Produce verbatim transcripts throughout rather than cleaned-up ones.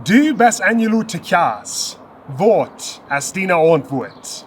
Du best enjelot to Kjast. Waut es diene Auntwuat?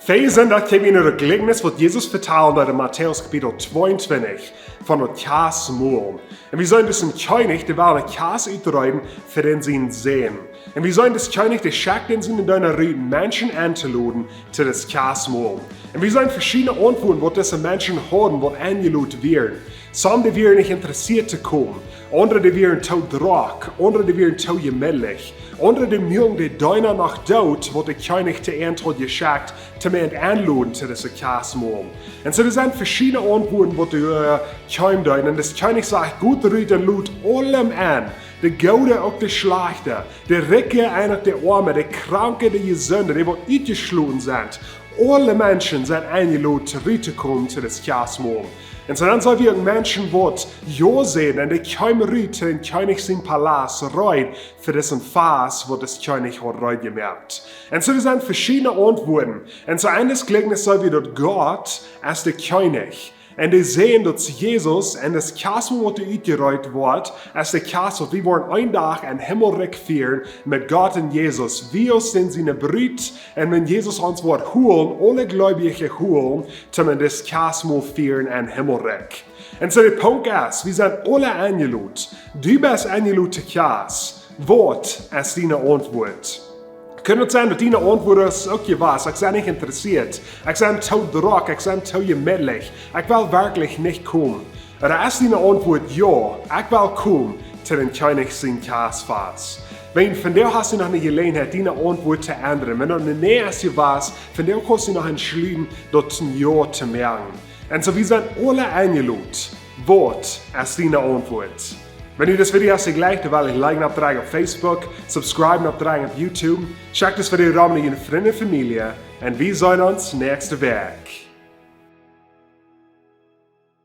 Vea Sindach kjikj wie no daut Jlikjnis, waut Jesus vetalen deed en Matäus Kapitel tweeuntwintich, von daut Kjastmolen. Un wie seenen dis een Kjennich, dee well een Kjast utreiden fa dän sien Sän. Un wie seenen dis Kjennich, dee schekjt siene Deena rut, Menschen entoloden to daut Kjastmolen. Un wie seenen veschiedne Auntwuaten, waut dise Menschen hauden, waut enjelot wieren. Some, dee wieren nich interessieet to komen. Aundre, dee wieren too drock. Aundre, dee wieren too jemietlich. Aundre, dee muaken de Deena noch doot, waut de Kjennich to an haud jeschekjt, toom an entoloden to daut Kjastmolen. Un soo, doa sent veschiedne Auntwuaten, waut de, äh, Kjennich deed. Un de Kjennich sajcht: Got rut un lodt aulem en, de Goode, uk de Schlajchte, de Rikje un uk de Oame, de Kranke, de Jesunde, dee waut utjeschloten sent. Aule Menschen sent enjelot, rut to komen to daut Kjastmolen. Un soo dan sent wie uk Menschen, waut jo säden, un dee kjeemen rut to dän Kjennich sien Palaust, reed fa disen Fast, waut de Kjennich haud reed jemoakt. Un soo, doa sent veschiedne Auntwuaten. Un soo, en dit Jlikjnis seenen wie, daut Gott es de Kjennich. Un dee säden, daut Jesus en daut Kjastmolen, waut utjereet woat, es daut Kjast, waut wie woaren een Dach em Himmelrikj fieren met Gott un Jesus. Wie sent siene Brut, un wan Jesus ons woat holen, aule Gleubje holen, toom en daut Kjastmolen fieren em Himmelrikj. Un soo, de Punkt es, wie sent aule enjelot. Du best enjelot to Kjast. Waut es diene Auntwuat? Kaun et sennen, daut diene Auntwuat es uk jewast: Ekj sie nich interessieet. Ekj sie too drock. Ekj sie too jemietlich. Ekj well werkjlich nich komen. Ooda es diene Auntwuat: Jo, ekj well komen to dän Kjennich sien Kjastfast? Wan vondoag hast du noch eene Jeläajenheit, diene Auntwuat to endren. Wan daut een Nä es jewast, vondoag kaust du noch entschluten, daut een Jo to moaken. Un soo, wie sent aule enjelot. Waut es diene Auntwuat? Wan die dit Video jefelt, dan well ekj liken oppdrekjen opp Facebook, subscriben oppdrekjen opp YouTube, schekj dit Video rom no june Frind un Famielje, un wie seenen ons näakjste Wäakj.